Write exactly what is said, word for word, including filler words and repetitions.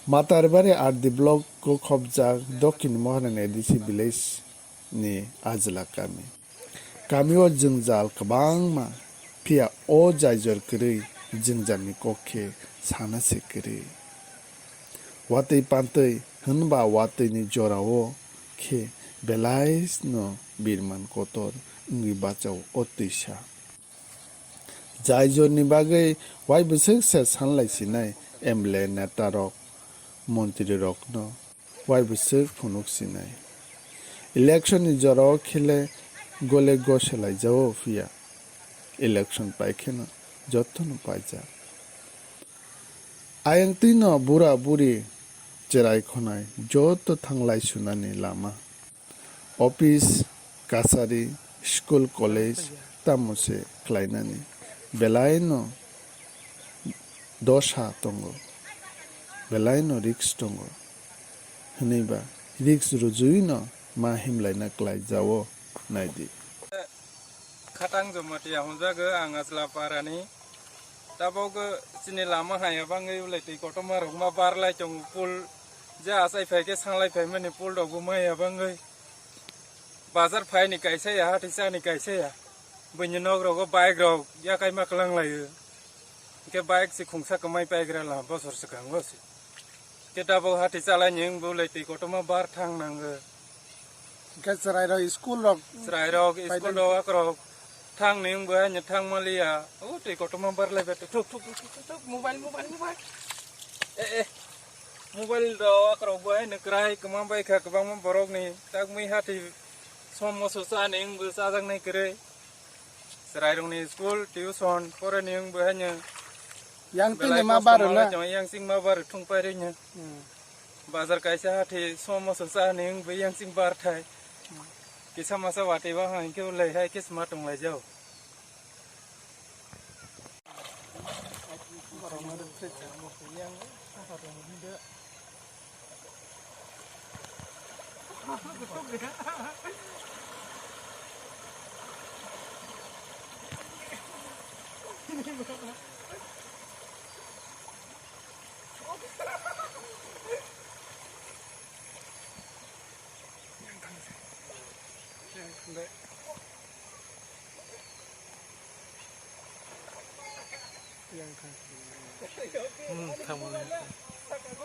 Matarbari R D block o khobjak Dokhin Moharan A D C village ni Ajla kami. Kami o jwngjal kwbangma, phiya o jaijor kwrwi jwngjal ni kok khe sana se kwrwi. Watwi pantwi hwnba watwi ni jora o khe belai no birman kotor wngwi bachao o twisa. Jaijor ni bagwi wai bwswk se sanlai sinai M L A neta rok, montri rok no wai bwswk phunuk sinai. Election ni jora o khe le gole gose lai jao phiya. Election pai khe no joto no paijak. Ayang twi no bura buri cherai khonai joto thanglai sunani lama. Office, kasari, school, college tamo se khlainani belai no dosa tongo, belai no risk tongo. Hwnwi ba risk rwjui no ma himlaina klai jao naidi. Khatang Jamatia hwnjago ang Ajla parani. Tabok chini lama haya bangwi ulai twi kotorma rok ma barlai tongo, pul je achai phai khe sanglai phaimani pul rok bo maya bangwi. Bazar phaini kaisa ya, hati chani kaisa ya. Buini nok rogo bike rok yakai ma kwlang laio. Hwnkhe bike se khungsa kwmai paigra la bosor swkango se. Khe tabok hati chalai ni wngbo lai twi kotorma bar thang nango. Hwnkhe chwrai rok school rok Chwrai rok, school rok, akorok thang ni wngbo haino thang maliya. O twi kotorma bar lai bai thuk, thuk, thuk, thuk, thuk, mobile, mobile, mobile. Eh, eh. Mobile rok akorok bo haino kwrai kwma bai kha kwbangma borok ni. Takmui hati som moso cha ni wngbo chajaknai kwrwi. Chwrairokni school, tuition, poreni wngbo haino. Yang tini belai ma kosto baro malai na? Tong, yang sing ma baro thung pairino. Hmm. Bazar kaisa hati som moso cha ni wngbo yang sing bar thai. Hmm. Kisa masa wati ba hai khe ulai hai khe sma tong lai jao. Hmm, tamo.